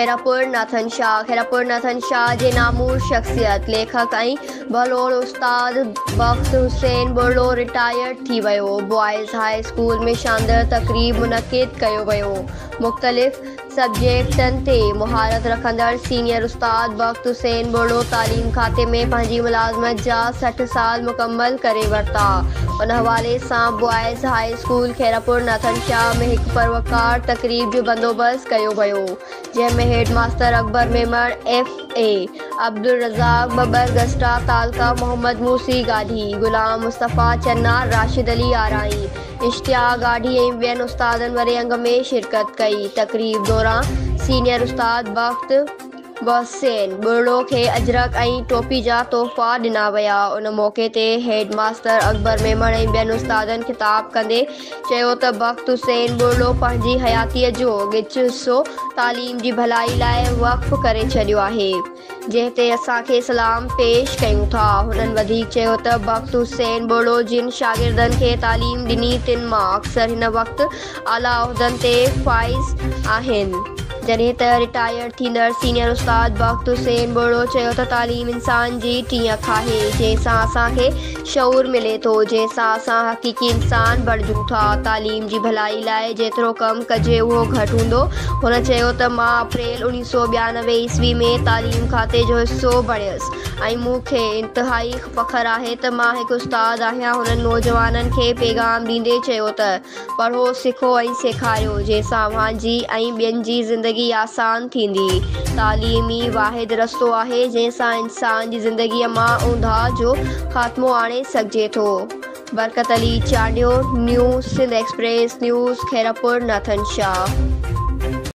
خيرپور ناٿن شاهه، خيرپور ناٿن شاهه جي نامور شخصيت، ليکڪ ۽ ڀلوڙ استاد بخت حسين ٻرڙو رٽائرڊ ٿي ويو. بوائز هاء اسڪول ۾ شاندار تقريب منعقد ڪيو ويو. مختلف سبجيڪٽن تي مهارت رکندڙ سينيئر استاد بخت حسين ٻرڙو تعليم کاتي ۾ پنهنجي ملازمت جا 60 سال مڪمل ڪري ورتا. ان حوالي سان boys high school Khairpur Nathan Shah ۾ هڪ پروقار تقريب جو بندوبست ڪيو ويو، جنهن ۾ head master Akbar Memon, F A Abdul Razzaq Babbar گسٽا تعلقه محمد موسي گاڏهي، غلام مصطفيٰ چنا، راشد علي آرائين، اشتياق گاڏهي ۽ ٻين استادن وڏي انگ ۾ شرڪت ڪئي. تقريب دوران سينيئر استاد بخت حسين ٻرڙو کي اجرڪ ۽ ٽوپي جا تحفا ڏنا ويا. ان موقعي تي هيڊ ماستر اڪبر ميمڻ ۽ ٻين استادن خطاب ڪندي چيو ته بخت حسين ٻرڙو پنهنجي حياتيء جو ڳچ حصو تعليم جي ڀلائي لاء وقف ڪري ڇڏيو آهي. جنهن تي اسان کي سلام پيش ڪيون ٿا. هنن وڌيڪ چيو ته بخت حسين ٻرڙو جن شاگردن کي تعليم ڏني تن مان اڪثر هن وقت اعليٰ عهدن تي فائز آهن. جڏهن ته رٽائرڊ ٿيندڙ سينيئر استاد بخت حسين ٻرڙو چيو ته تعليم انسان جي ٽين اک آهي جنهن سان اسان کي شعور ملي ٿو جنهن سان اسان حقيقي انسان بڻجون ٿا، تعليم جي ڀلائي لاء جيترو ڪم ڪجي اهو گهٽ هوندو، هن چيو ته مان اپريل 1992 عيسوي ۾ تعليم کاتي جو حصو بڻيس ۽ مون کي انتهائي فخر آهي ته مان هڪ استاد آهيان، هنن نوجوانن کي پيغام ڏيندي چيو ته پڙهو، سکو ۽ سيکاريو، جنهن سان اوهان جي ۽ ٻين جي زندگي آسان ٿيندي. تعليم ئي واحد رستو آهي، جنهن سان انسان جي زندگيء مان اونداهه جو خاتمو آڻي سگهجي ٿو. Barkat Ali Chandio, new Sindh express news, Khairpur Nathan Shah.